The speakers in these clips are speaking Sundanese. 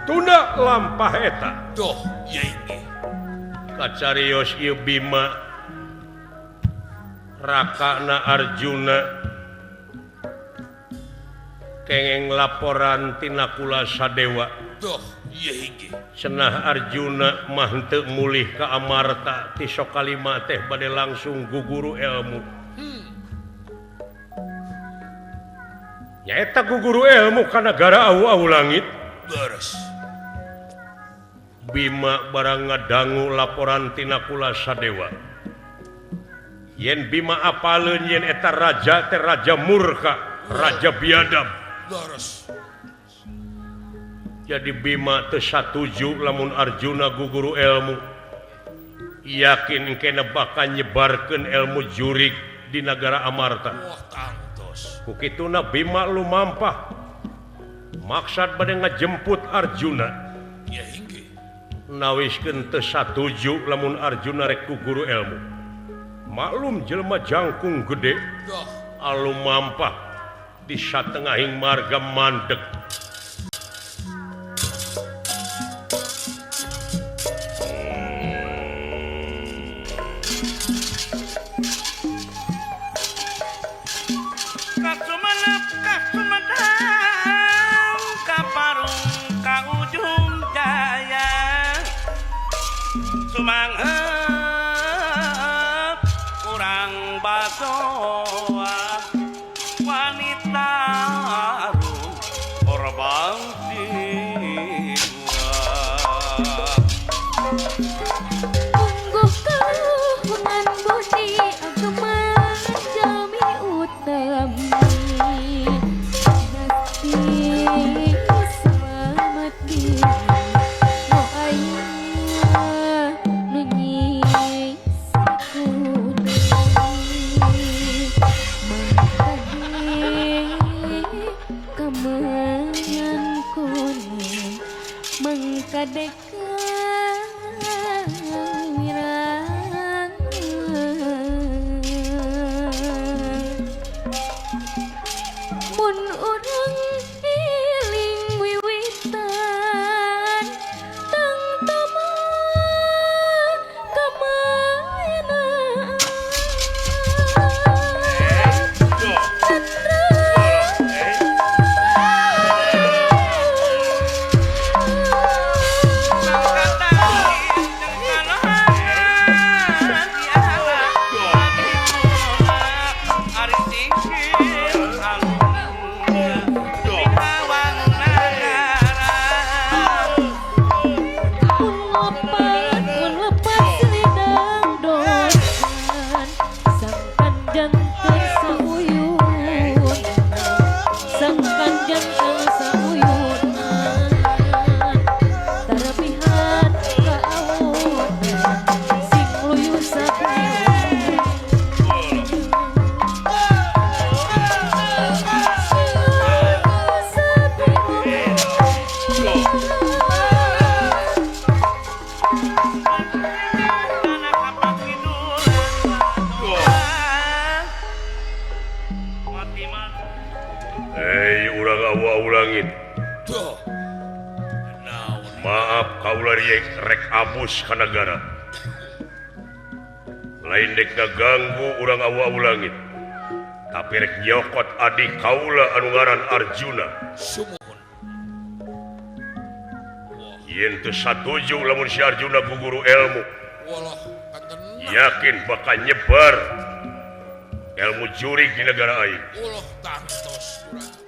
Tunda lampah eta. Duh, ieu inggih. Kacarios ieu Bima rakana Arjuna kengeng laporan tina Nakula Sadewa. Duh, ieu inggih. Cenah Arjuna mah henteu mulih ka Amarta ti Sokalima teh bade langsung guguru ilmu. Nyaeta guguru ilmu ka nagara awu-awu langit. Beres. Bima barang ngadangu laporan ti Nakula Sadewa. Yen Bima apaleun yen eta raja teh raja murka, raja biadab. Beres. Jadi Bima teu satuju lamun Arjuna guguru ilmu. Yakin kena bakal nyebarkeun ilmu jurig di nagara Amarta. Wah, tangtos. Ku kituna Bima lumampah. Maksad bade ngajemput Arjuna. Ya inggih. Nawiskeun teu satuju lamun Arjuna rek guguru ilmu. Maklum jelema jangkung gede. Alumampah di satengahing marga mandeg. Sumanghep kurang basoa wanita korban jiwa. Ungguh kaluhungan budi agama jami utami nasti selamat diri no ayah mun urang eling wiwitan tang tama kamaena. Hei urang awu-awu langit. Maaf kaula rek abus ka nagara. Lain dek ngaganggu urang awu-awu langit. Tapi rek nyokot adik kaula anu ngaran Arjuna. Sumuhun. Yen teu satuju lamun si Arjuna guguru ilmu. Walah, kantenan. Yakin bakal nyebar ilmu jurig di negara aing. Ulah tangtos urang.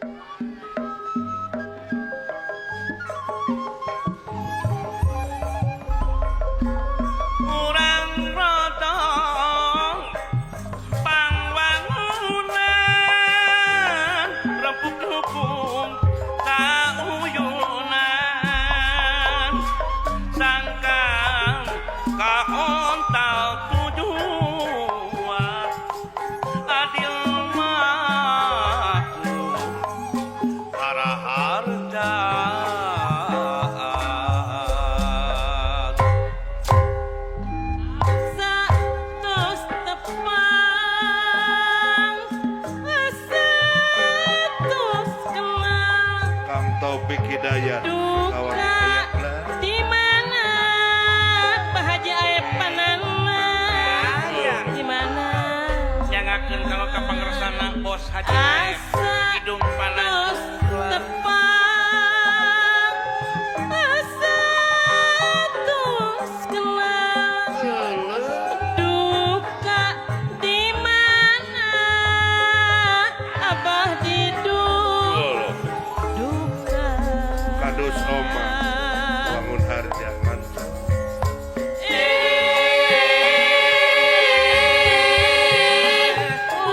Urang rotong pangwangunan rempuk hukum kauyunan sangkang kaontal tujuan adil makmur haraharjaan. Satos tepang satos kenal Kang Taufik Hidayat Duka Bos Haji Asa hidung panas tos tepang asa tos kenal duka di mana abah diduk duka Kadus Oma Bangun Harja mantap.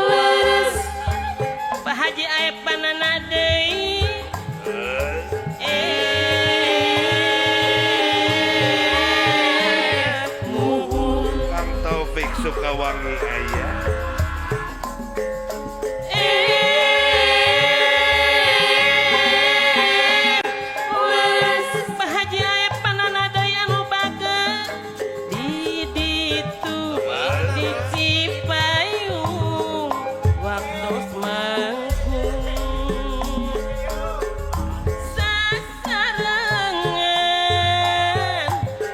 Leres Pak Haji Aep banana deui. Muhun. Kang Taufik Sukawangi aya. Leres Pak Haji Aep banana deui anu bageur di ditu di Cipayung waktos manggung sasarengan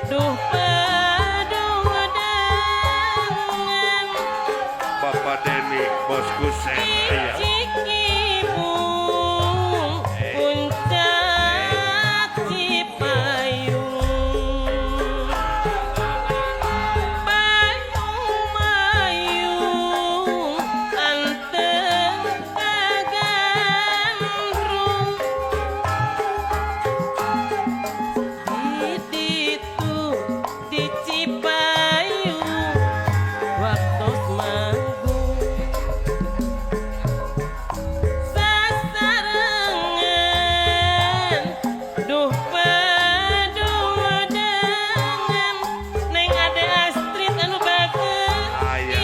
duh padungedangan Bapak Deni Bos Kusen aya. Cikibung puncak Cipayung payung mayung anteng kagandrung di ditu di Cipayung waktos manggung sasarengan duh padungedangan Neng Ade Astrid anu bageur Aya,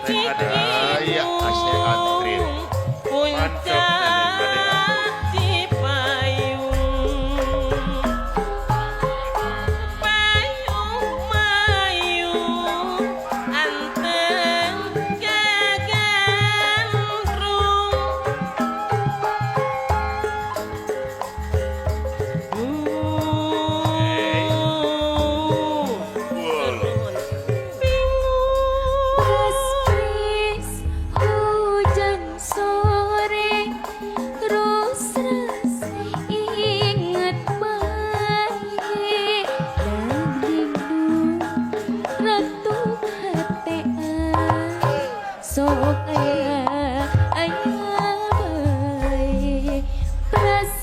Neng Ade. Aya, Ase Astrid. Puncak Cipayung payung mayung anteng gagandrung Pres hujan sore terus ras inget bae dagdingdung ratu hatea sok aya aya bae pres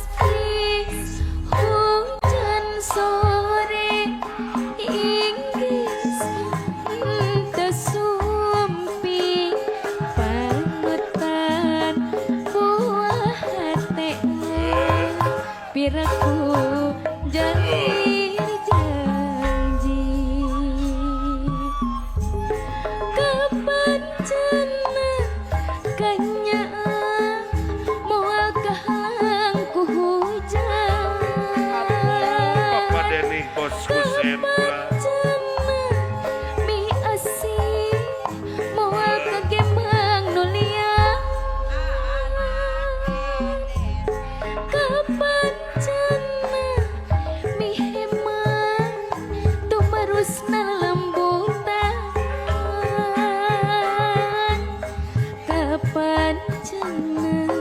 hujan sore inggris teu sumpi pametan buah hatea piraku janji janji kapan cenah kanyaah moal kahalang ku hujan Bapak Deni Bos Kusen kapan cenah mi asih moal kagemang nu lian kapan cenah mi hemang tumarusna lembutan kapan cenah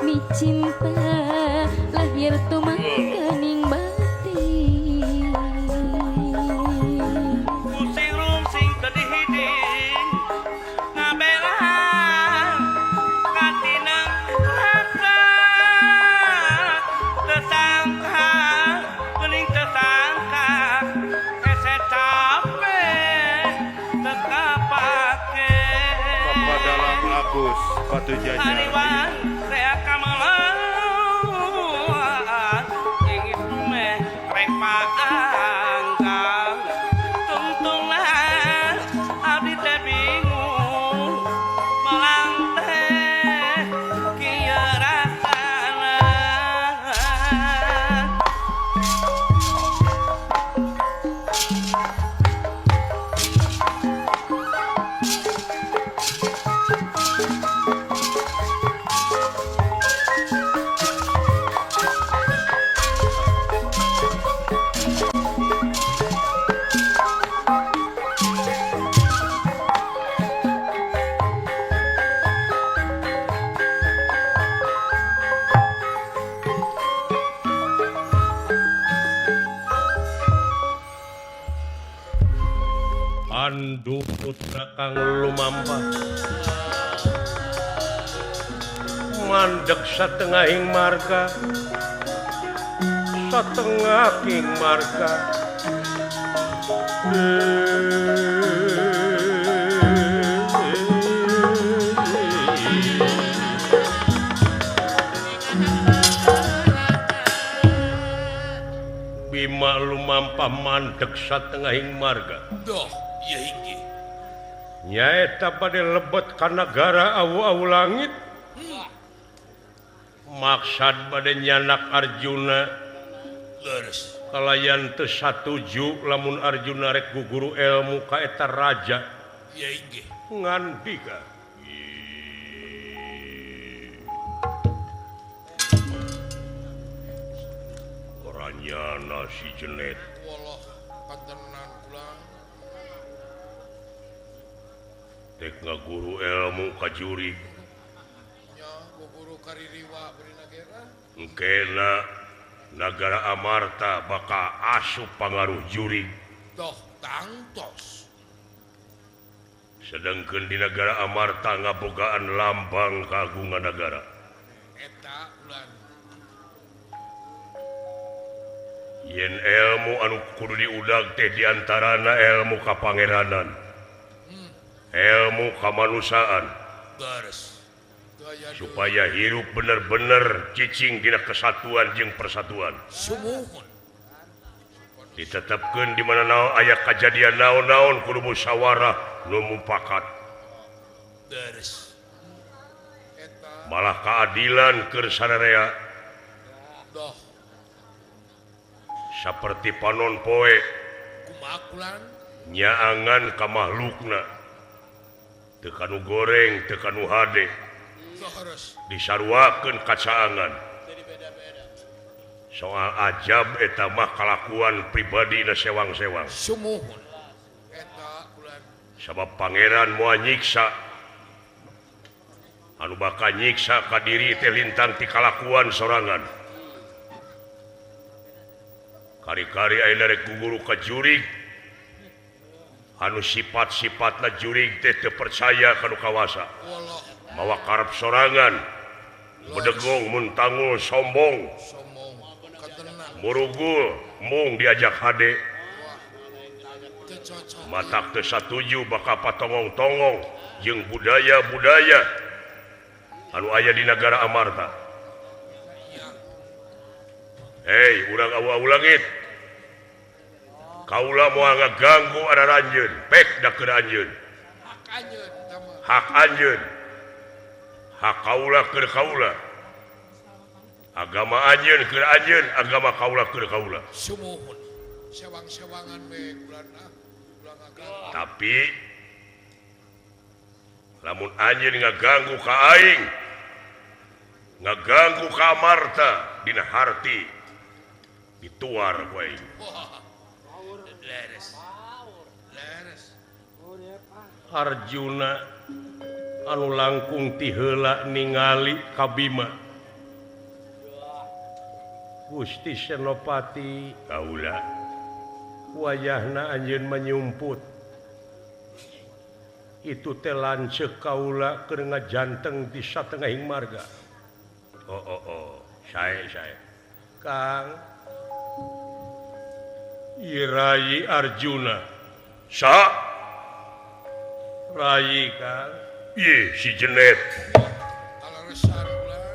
mi cinta lahir tumangkening batin Pusing rungsing tedih-hiding ngabelaan katina rasa tersangka geuning tersangka hese capek teu kapake Bapak Dalang Agus Batu Jajar aya. Hariwan rea kamelan ingin meh rek paangkang tungtungan abdi teh bingung melang teh kieu rasana. Putra kang lumampah mandek satengahing marga satengahing marga Bima lumampah mandek satengahing marga. Doh, ieu inggih. Nyaeta bade lebet ka nagara awu-awu langit. Maksad bade nyanak Arjuna. Leres. Kalayan teu satuju lamun Arjuna rek guguru ilmu ka eta raja. Ieu inggih. Ngandika. Nyana si Jenet. Walah kantenan kula. Tek ngaguru ilmu ka jurig. Nya guguru kaririwa beri nagara. Engkena nagara Amarta bakal asup pangaruh jurig. Doh tangtos. Sedangkeun di nagara Amarta ngabogaan lambang kagungan nagara. Eta ulan. Yen ilmu anu kudu diudag teh diantarana ilmu kapangeranan, ilmu kamanusiaan, supaya hirup bener-bener cicing dina kesatuan jeung persatuan. Ditetapkeun di mana naon aya kajadian naon-naon kudu musyawarah nu mufakat. Malah keadilan keur sararea. Seperti panon poe nyaangan ka makhlukna teu kanu goreng teu kanu hade disaruakeun kacaangan soal ajab eta mah kalakuan pribadi na sewang-sewang sabab pangeran moal nyiksa anu bakal nyiksa ka diri teh lintang ti kalakuan sorangan. Kari-kari ayeuna rek guguru ka jurig anu sifat-sifatna jurig teh teu percaya ka nu kawasa mawa karep sorangan bedegong muntangul sombong murugul mung diajak hade matak teu satuju bakal patongong-tongong jeung budaya-budaya anu aya di nagara Amarta. Hei, urang awu-awu langit. Kaula moal ngaganggu araranjeun, pek da keur anjeun. Hak anjeun. Hak kaula keur kaula. Agama anjeun keur anjeun, agama kaula keur kaula. Sumuhun. Sewang-sewangan we ulah ulah ngaganggu. Tapi lamun anjeun ngaganggu ka aing, ngaganggu ka Amarta dina harti dituar ku aing. Arjuna anu langkung ti heula ningali ka Bima. Gusti Senopati kaula wayahna anjeun menyumput. Itu teh lanceuk kaula keur ngajanteng di satengahing marga. Oh oh oh, sae sae. Kang Irayi Arjuna. Sa Rayi Kang. Ih si Jenet. Kaleresan ulang.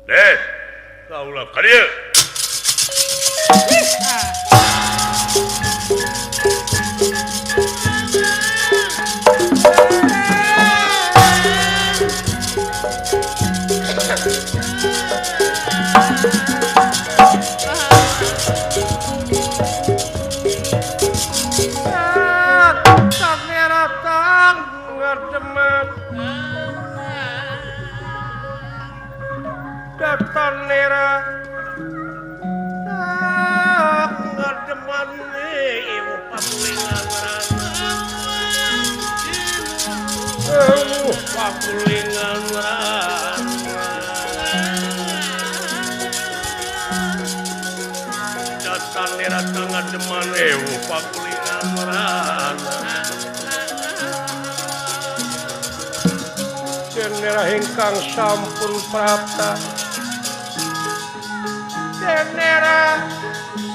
Net, kaula ka dieu. Datanera ngademan ieu pakulingan pakulingan datanera ngademan ieu pakulingan. Rana Cenera ingkang sampun prapta Cenera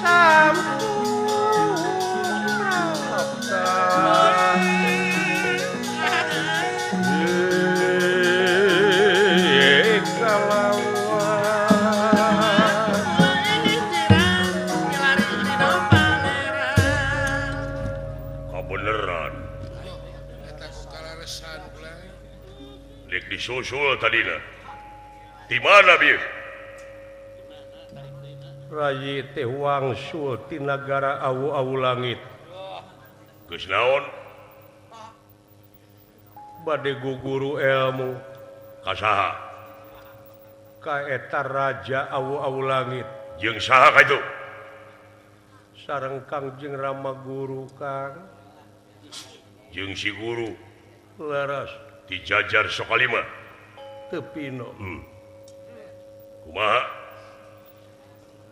sampun prapta Disusul tadina. Di mana bieu? Rayi teh wangsul ti nagara awu-awu langit. Geus naon? Bade guguru ilmu ka saha? Ka eta raja awu-awu langit. Jeung saha ka itu? Sareng Kangjeng Rama Guru Kang. Jeung si guru. Leres. Dijajar Sokalima teu pino. Kumaha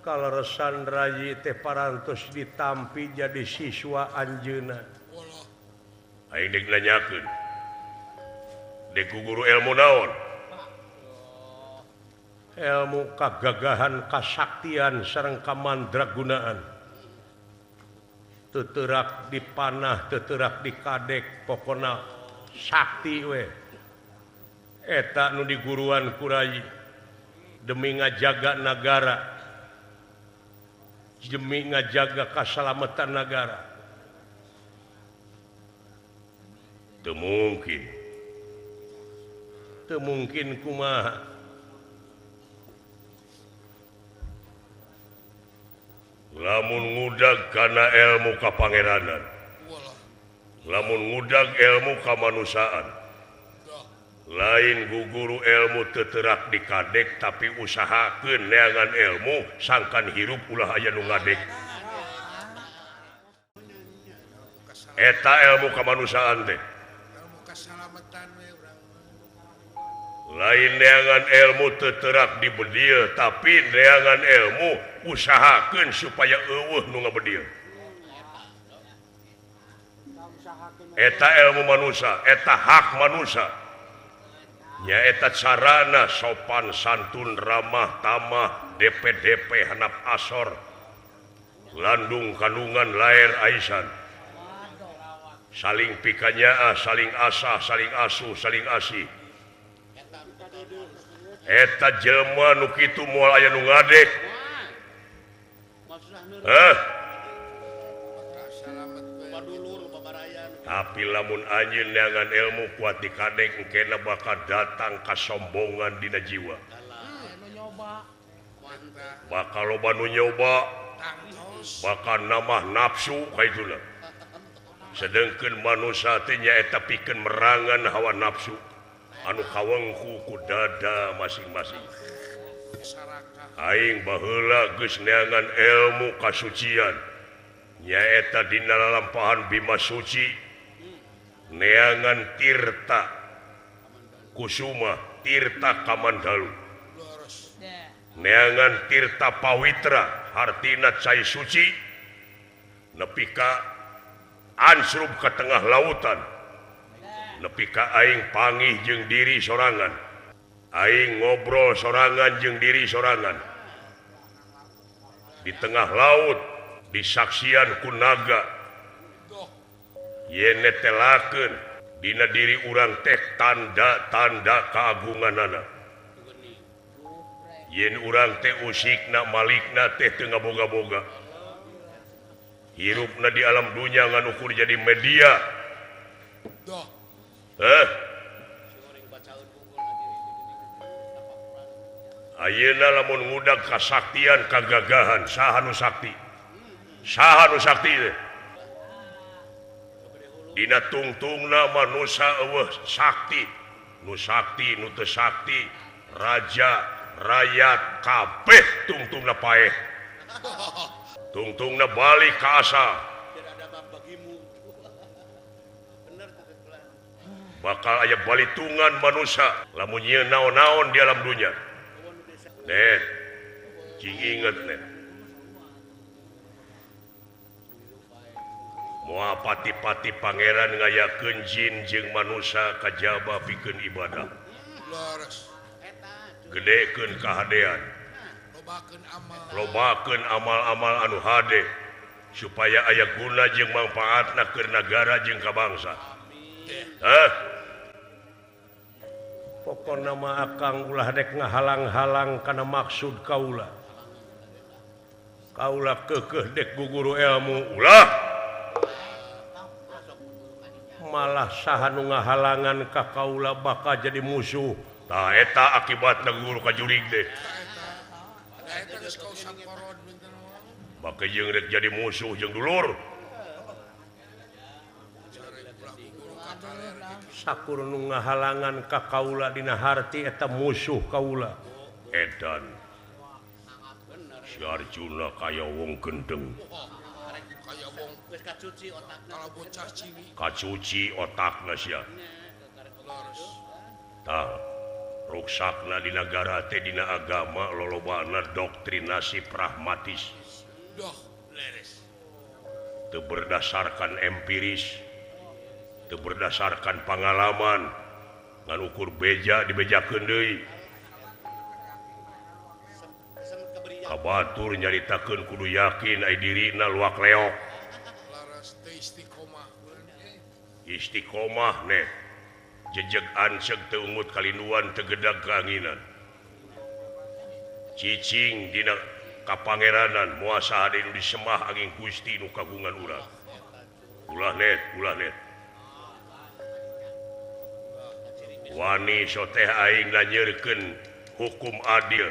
kaleresan rayi teh parantos ditampi jadi siswa anjeunna. Aing deuk nanyakeun deuk guru ilmu naon? Ilmu kagagahan kasaktian sareng kamandragunaan. Teu teurak dipanah, teu teurak dikadek, pokona sakti we. Eta nu diguruan ku rayi demi ngajaga nagara, demi ngajaga kasalamatan nagara. Teu mungkin. Teu mungkin kumaha? Lamun ngudag kana ilmu kapangeranan, lamun ngudag ilmu kamanusiaan, lain guguru ilmu teterak dikadek tapi usahakeun neangan ilmu sangkan hirup ulah aya nu ngadek. Eta ilmu kamanusiaan teh. Lain neangan ilmu teterak di bedil tapi neangan ilmu usahakeun supaya eueuh nu ngabedil. Eta ilmu manusia, eta hak manusia. Nyaeta carana sopan santun ramah tamah DPDP hanap asor landung kandungan lair aisan saling pikanyaah, saling asah, saling asuh, saling asih. Eta jelema nu kitu moal aya nu ngadek. Hah? Tapi lamun anjeun neangan ilmu kuat dikadek engkena bakal datang kasombongan dina jiwa. Bakal loba nu nyoba, bakal namah nafsu kaituna. Sedengkeun manusia teh nyaeta pikeun merangan hawa nafsu anu kawengku ku dada masing-masing. Aing baheula geus neangan ilmu kasucian nyaeta dina lalampahan Bima Suci neangan Tirta Kusuma, Tirta Kamandalu, neangan Tirta Pawitra hartina cai suci nepi ka ansrub ka tengah lautan, nepi ka aing pangih jeung diri sorangan, aing ngobrol sorangan jeung diri sorangan di tengah laut disaksian ku naga yen netelakeun dina diri urang teh tanda-tanda keagunganana. Yen urang teh usikna malikna teh teu ngaboga-boga, hirupna di alam dunya ngan ukur jadi media. Ayeuna lamun ngudag kasaktian kagagahan saha nu sakti? Saha nu sakti teh? Dina tungtungna manusia eueuh sakti, nu sakti nu teu sakti, raja, rakyat kabeh tungtungna paeh. Tungtungna balik ka asal. Bakal aya balitungan manusia lamun nyieun naon-naon di alam dunya. Net, cing inget net. Moal pati-pati pangeran ngayakeun jin jeung manusia kajaba pikeun ibadah. Gedekeun kahadean. Lobakeun amal-amal anu hade supaya aya guna jeung mangfaatna keur nagara jeung ka bangsa. Hah? Pokona mah akang ulah dek ngahalang-halang kana maksud kaula. Kaula keukeuh dek guguru ilmu ulah. Malah saha nu ngahalangan ka kaula bakal jadi musuh. Tah eta akibatna guru ka jurig teh. Bakal jeung rek jadi musuh jeung dulur. Sakur nu ngahalangan ka kaula dina harti eta musuh kaula. Edan. Si Arjuna kaya wong gendeng. Kacuci otakna sia. Tah ruksakna di nagara teh dina agama lolobana doktrinasi pragmatis. Teu berdasarkan empiris, teu berdasarkan pengalaman, ngan ukur beja dibejakeun deui. Ka batur nyaritakeun kudu yakin ai dirina luak leok. Istiqomah net jejeg anseg teu ungut kalinduan teu gedag keanginan. Cicing dina kapangeranan moal saha deui nu disemah angin Gusti nu kagungan urang. Ulah net, ulah net. Wani soteh aing nanyeurkeun hukum adil.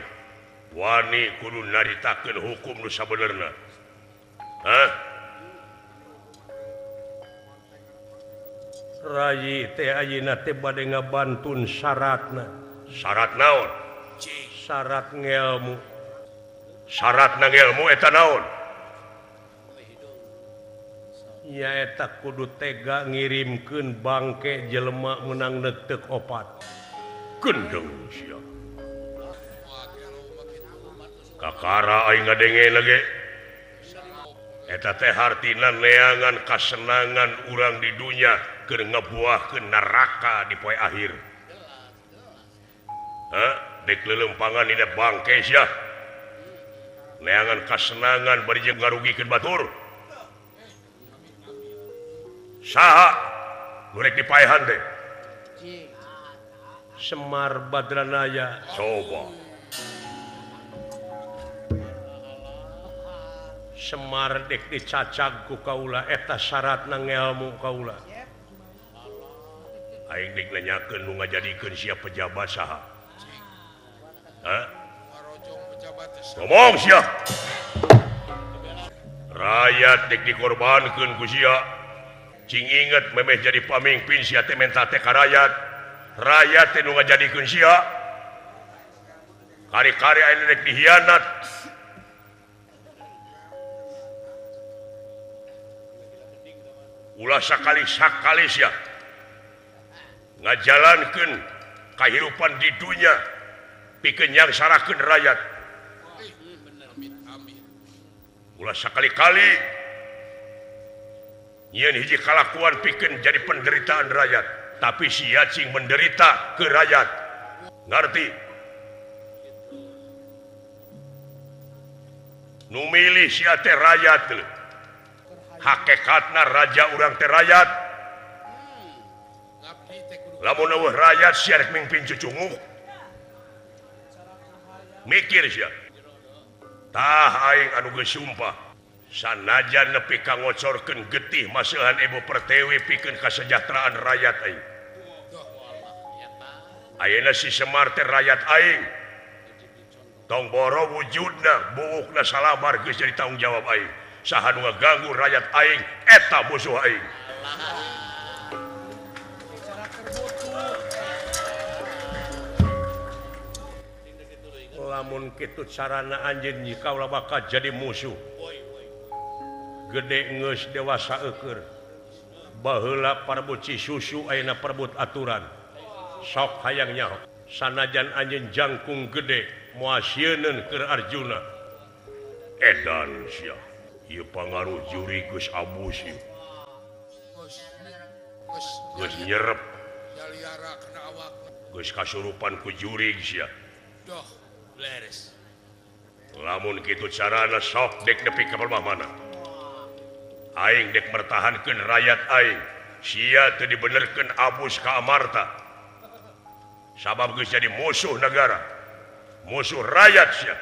Wani kudu naritakeun hukum nu sabenerna. Hah? Rayi teh ayeuna teh bade ngabantun syaratna. Syarat naon? Syarat ngelmu. Syaratna ngelmu eta naon? Nyaeta kudu tega ngirimkeun bangke jelema menang neuteuk opat. Gendeng sia. Kakara aing ngadenge lagi. Eta teh hartina neangan kasenangan urang di dunya keur ngabuahkeun neraka di poe akhir. Hah? Dek leuleumpangan dina bangke sia. Neangan kasenangan bari jeung ngarugikeun batur. Saha nu rek dipaehan teh? Semar Badranaya. Coba. Semar dek dicacag ku kaula eta syaratna ngelmu kaula. Aing dek nanyakeun nu ngajadikeun sia pejabat saha? Hah? Ngomong sia. Rakyat dek dikorbankeun ku sia. Cing inget memeh jadi pamimpin sia teh menta teh ka rakyat. Rakyat teh nu ngajadikeun sia. Kari-kari aing dek dihianat. Ulah sakali-sakali sia ngajalankeun kahirupan di dunya pikeun nyangsarakeun rakyat. Ulah sakali-kali nyieun hiji kalakuan pikeun jadi penderitaan rakyat, tapi sia cing menderita ke rakyat. Ngarti? Nu milih sia teh rakyat. Hakikatna raja urang teh rakyat. Lamun eueuh rakyat sia rek mimpin cucunguk. Mikir sia. Tah aing anu geus sumpah. Sanajan nepi ka ngocorkeun getih maseuhan Ibu Pertiwi pikeun kasejahteraan rakyat aing. Ayeuna si Semar teh rakyat aing. Tong boro wujudna buukna salabar geus jadi tanggung jawab aing. Saha nu ngaganggu rakyat aing eta musuh aing. Lamun kitu carana anjeun kaula bakal jadi musuh. Gede geus dewasa eueur. Baheula parebut susu ayeuna parebut aturan. Sok hayang nyaho. Sanajan anjeun jangkung gede moal sieuneun keur Arjuna. Edan sia. Ieu pangaruh juri geus abus ieu. Geus nyerep. Geus kasurupan ku jurig sia. Doh, leres. Lamun kitu carana sok dek nepi ka mana. Aing dek mertahankeun rakyat aing. Sia teu dibenerkeun abus ka Amarta. Sabab geus jadi musuh negara. Musuh rakyat sia.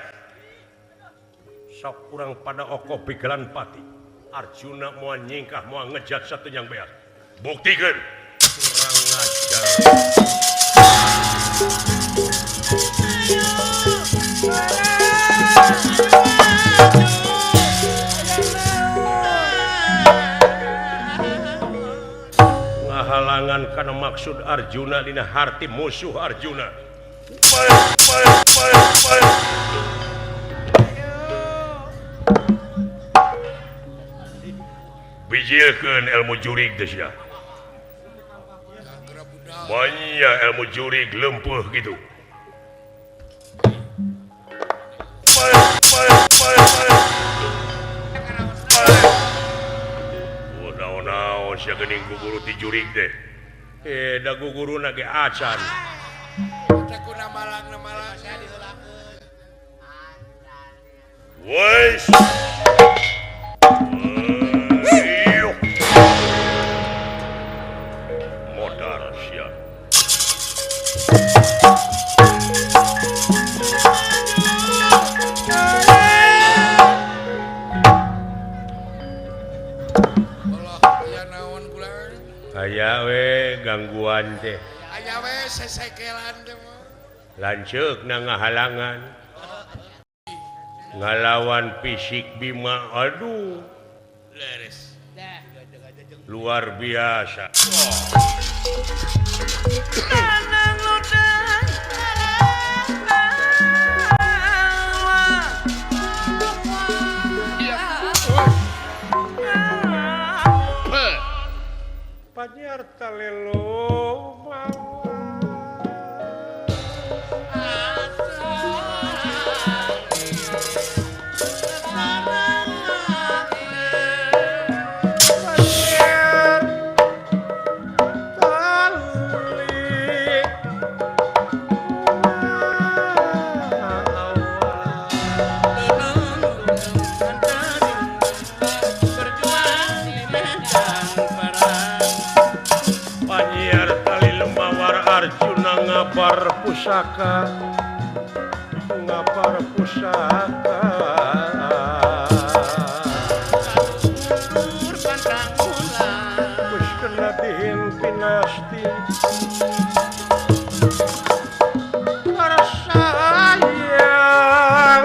Sok urang pada okoh pigelan pati. Arjuna moal nyingkah moal ngejat satunyang beas. Buktikeun. Kurang ngajar. Ngahalangan kana maksud Arjuna dina harti musuh Arjuna. Bijilkeun ilmu jurig teh sia. Banyak ilmu jurig lempeuh gitu. Oh, naon-naon sia geuning guguru ti jurig teh. Da guguruna ge acan. Teh kuna malang malang sia diheulakeun. Wes. Modar sia. Aya we gangguan teh. Aya we sesekelan teh mah. Lanceuk na ngahalangan. Ngalawan fisik Bima aduh. Leres. Luar biasa. Panyarta lelo ngabar pusaka, ngabar pusaka. Wis kena dihimpinasti sayang.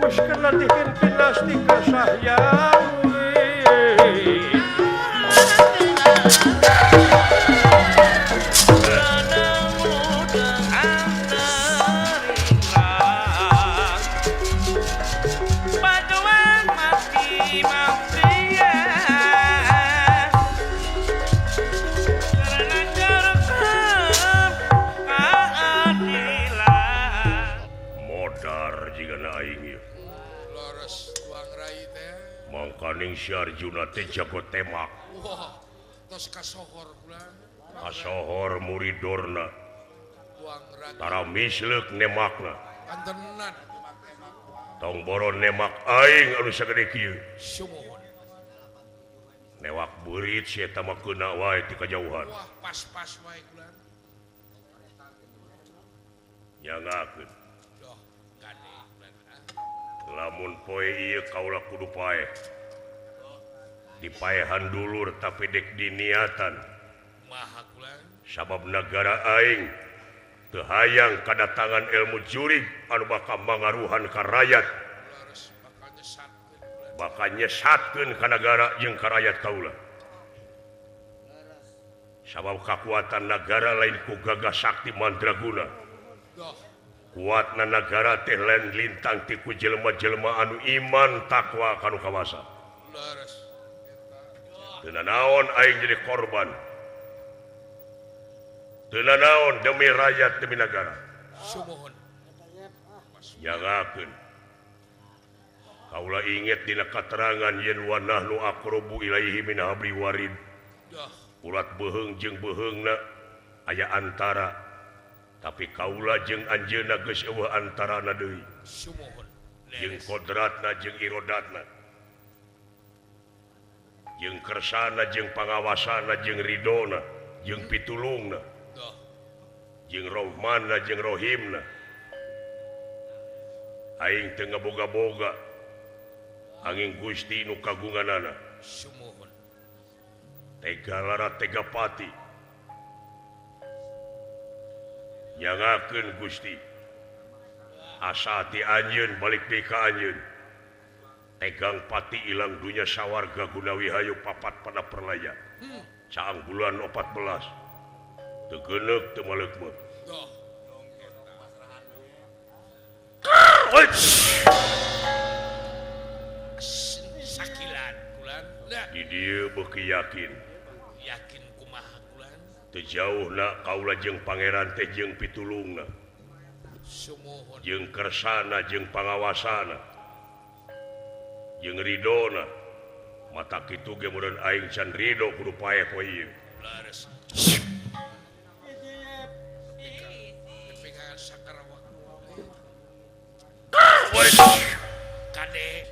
Wis kena dihimpinasti kasayang. Mangkaning si Arjuna teh jago temak. Wah, tos kasohor kula. Kasohor murid Dorna. Tara misleuk nemakna. Kantenan. Tong boro nemak aing anu sagede kieu. Sumuhun. Newak beurit si eta mah keuna wae ti kajauhan. Wah, pas-pas wae kula. Nyangakeun. Lamun poe ieu kaula kudu paeh. Dipaehan dulur tapi dek diniatan. Sabab nagara aing teu hayang kadatangan ilmu jurig anu bakal mangaruhan ka rakyat. Bakal nyesatkeun ka nagara jeung ka rakyat kaula. Sabab kakuatan nagara lain ku gagah sakti mandraguna. Kuatna nagara teh lain lintang ti ku jelema-jelema anu iman takwa kanu kawasa. Teu nanaon aing jadi korban. Teu nanaon demi rakyat demi nagara. Sumuhun. Nyangakeun. Kaula inget dina katerangan yen wa nahnu aqrabu ilaihi min hablil warid. Urat beuheung jeung beuheungna aya antara. Tapi kaula jeung anjeunna geus eueuh antarana deui. Sumuhun. Jeung kodratna jeung irodatna. Jeung kersana jeung pangawasana jeung ridona jeung pitulungna. Jeung rohmanna jeung rohimna. Aing teu ngaboga-boga. Angin Gusti nu kagunganana. Sumuhun. Tega lara tega pati. Nyangakeun Gusti. Asa ti anjeun balik deui ka anjeun. Tegang pati ilang dunya sawarga gunawi hayu papat pada perlaya. Caang bulan 14. Teu geuneuk teu maleukmeuk. Sakilan kulan. Di dieu beuki yakin. Yakin kumaha kulan? Teu jauhna kaula jeung pangeran teh jeung pitulungna. Sumuhun. Jeung kersana jeung pangawasana. Jeung ridona. Mata kitu ge meureun aing can rido kudu paeh poe ieu. Leres. Nepi ka sakarawak. Kade.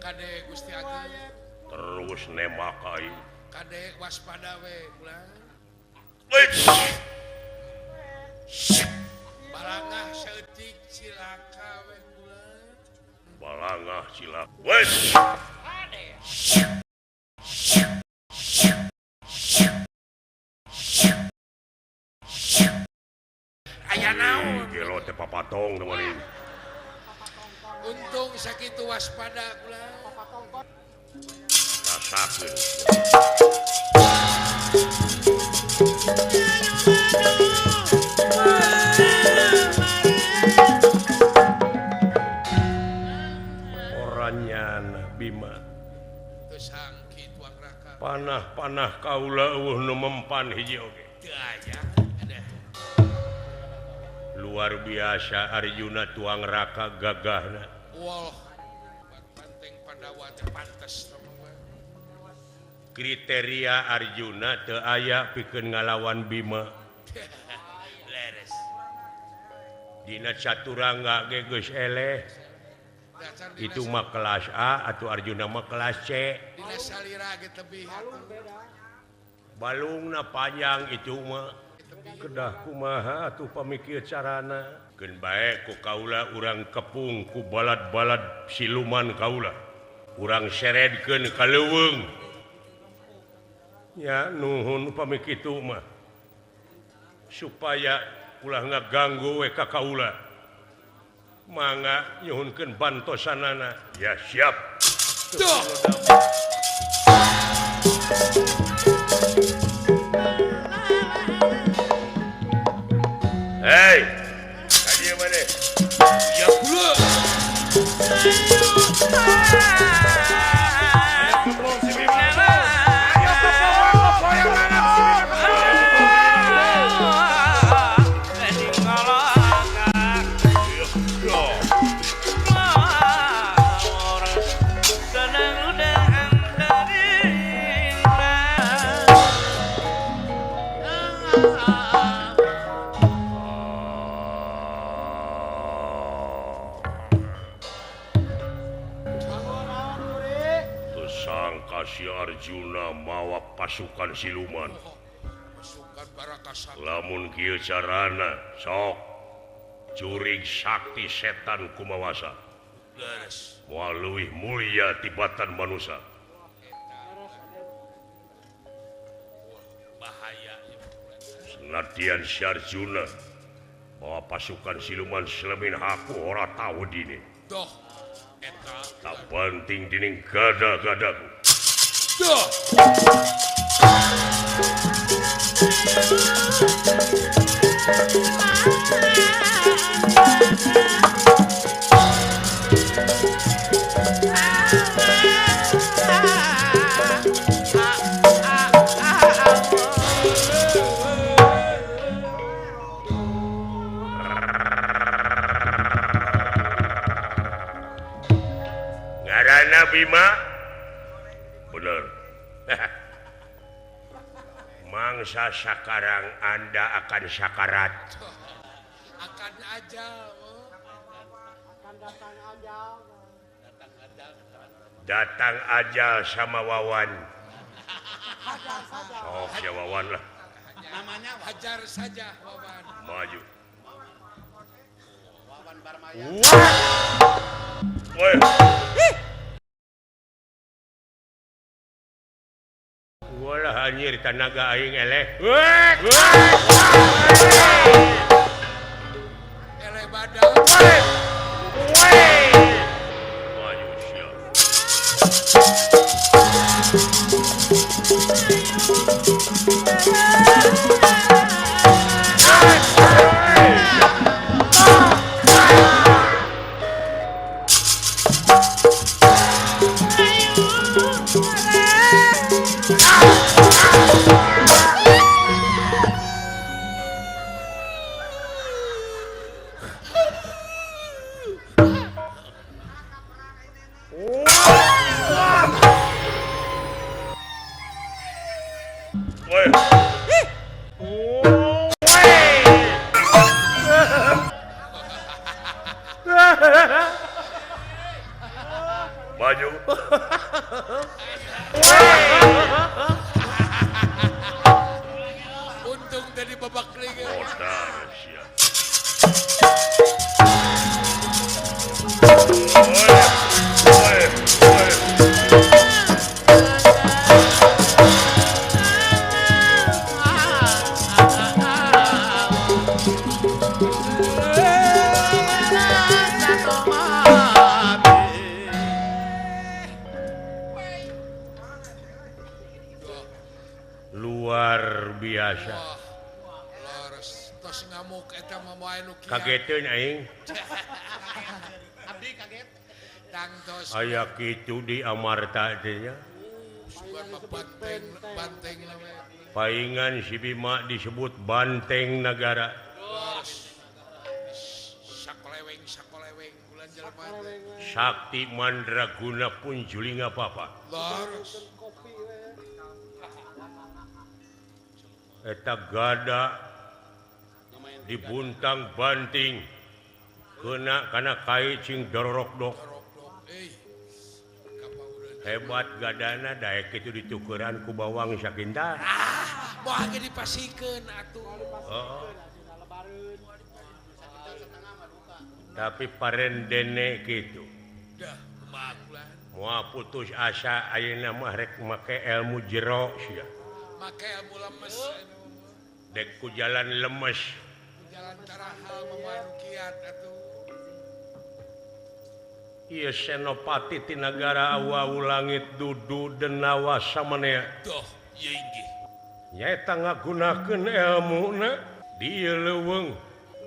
Kade Gusti Agung. Terus nembak aing. Kade waspada we kulan. Balangah saeutik cilaka we kulan. Balangah cilaka. Wes. Kade. Aya naon? Gelo teh papatong teman. Untung sakitu waspada kulan. Rasakeun. Oranyana Bima. Teu sangki tuang raka. Panah-panah kaula eueuh nu mempan hiji oge. Teu aya. Luar biasa Arjuna tuang raka gagahna. Wah, banteng Pandawa teh pantes. Kriteria Arjuna teu aya pikeun ngalawan Bima. Leres. Dina caturangga ge geus eleh. Itu mah kelas A atau Arjuna mah kelas C. Dina salira ge tebih atuh. Balungna panjang itu mah. Kedah kumaha atuh pamikir carana. Keun bae ku kaula urang kepung ku balad-balad siluman kaula. Urang seredkeun ka leuweung. Ya nuhun upami kitu mah. Supaya ulah ngaganggu we ka kaula. Mangga nyuhunkeun bantosanana. Ya siap. Duh. Hei, ka dieu maneh? Ya kula. Si Arjuna mawa pasukan siluman. Lamun kieu carana sok jurig sakti setan kumawasa. Moal leuwih mulia tibatan manusia. Senadian si Arjuna mawa pasukan siluman selemin haku ora tahu dini. Tak penting dining gada-gadaku. Duh. Mangsa sakarang Anda akan sakarat. Akan ajal. Akan datang ajal. Datang ajal sama Wawan. Sok ya Wawan lah. Namanya hajar saja Wawan. Maju. Wawan Barmaya. Woi. Walah anjir tanaga aing eleh. Eleh badal. Maju sia. Maju. Untung tadi babak liga. Modar sia. Luar biasa. Kageteun aing. Abdi kaget. Tangtos. Aya kitu di Amarta teh nya. Banteng Paingan si Bima disebut Banteng Nagara. Sakoleweng sakoleweng bulan jelema. Sakti mandraguna pun julinga papa. Leres. Eta gada dibuntang banting kena kana kai cing dororokdok. Hebat gadana daek kitu ditukeran ku bawang sakinta. Ah, moal ge dipasikeun atuh. Oh. Tapi parendene kitu. Dah, kumaha Moal putus asa ayeuna mah rek make ilmu jero sia. Make ilmu lemes. Dek ku jalan lemes. Jalan tarahal memarukiat atuh. Ieu Senopati ti nagara awu langit dudu denawa samanea. Doh, ieu inggih. Nyaeta ngagunakeun elmuna di ieu leuweung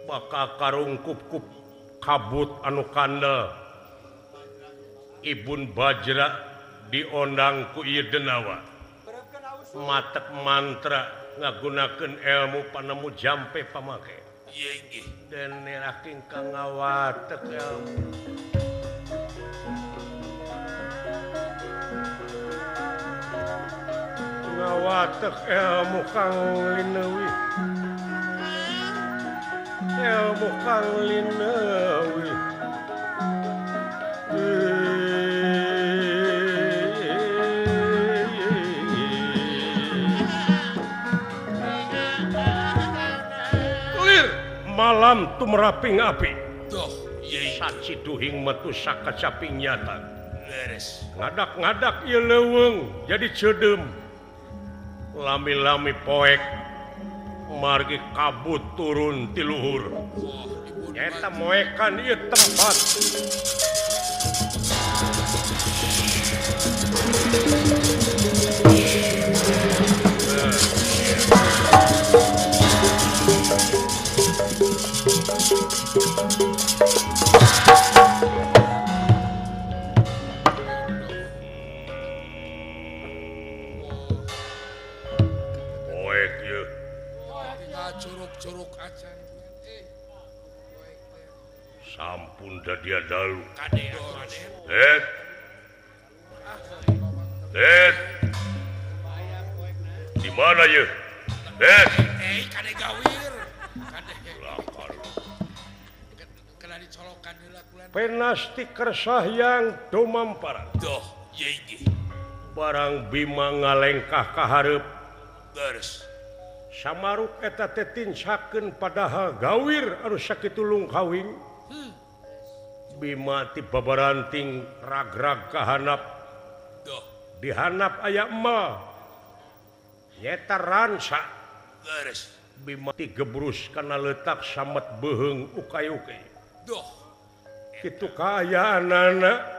bakal karungkup-kup kabut anu kandel. Ibun Bajra diondang ku ieu denawa. Matek mantra ngagunakeun ilmu panemu jampe pamake. Ieu inggih. Dene raking kang ngawatek ilmu. Ngawatek ilmu kang lineuwih. Ilmu kang lineuwih. Malam tumeraping api. Doh, ieu saciduhing metu sakacaping nyata. Leres. Ngadak-ngadak ieu leuweung jadi ceudeum. Lami-lami poek margi kabut turun ti luhur. Nyata moekan ieu tempat. Poek ieu. Tinggal curug-curug acan. Sampun dadia dalu. Kade atuh Raden. Det. Det. Di mana ieu? Net. Kade gawir. Kade. Kena dicolokan heula kulan. Penasti kersahyang dumamparan. Doh, ye. Barang Bima ngalengkah ka hareup. Beres. Samaruk eta teh tinsakeun padahal gawir anu sakitu lungkawing. Bima ti babaranting ragrag ka hanap. Doh. Dihanap aya emal. Nyeta ransa. Beres. Bima ti gebrus kana leutak samet beuheung ukay-ukay. Doh. Kitu kaayaanana.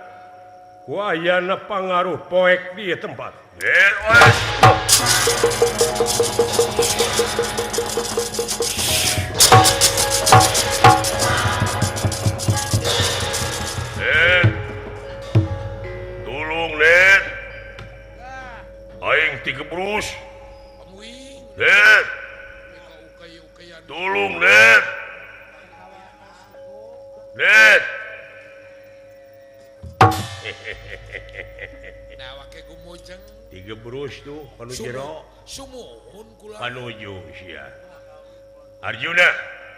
Ku ayana pangaruh poek di tempat. Tolong Net. Aing tigebrus. Net. Tolong Net. Net. Tiga brus tuh kanu jero sumuhun kula panuju sia Arjuna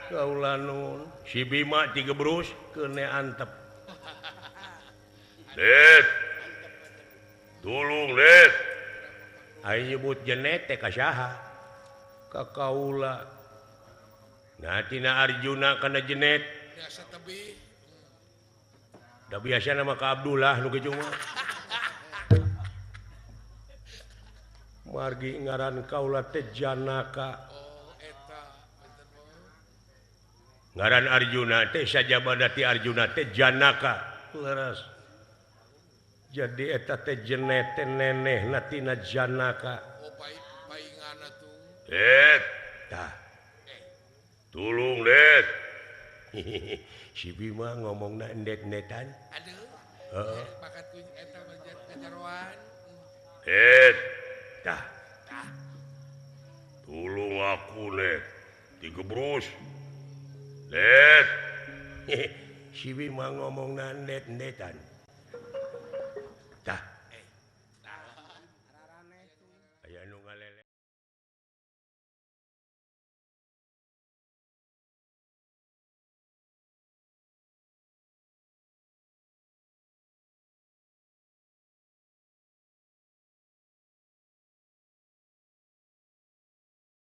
kaula nun si Bima tiga brus keune antep. Net tulung Net aing nyebut jenet teh ka saha ka kaula. Nah tina Arjuna kana jenet biasa tebih da biasa nama ka Abdullah nu kitu mah. Margi ngaran kaula teh Janaka. Oh, eta ngaran Arjuna teh sajabada ti Arjuna teh Janaka. Leres. Jadi eta teh jenet teh nenehna tina Janaka. Oh, paingana tuh. Et, tah. Tulung Net. Si Bima ngomongna endet-endetan. Aduh. Heeh. Bakat ku eta ngajaroan. Et. Tah. Tulung aku Net. Digebrus. Net. Si Bima ngomongna endet-endetan.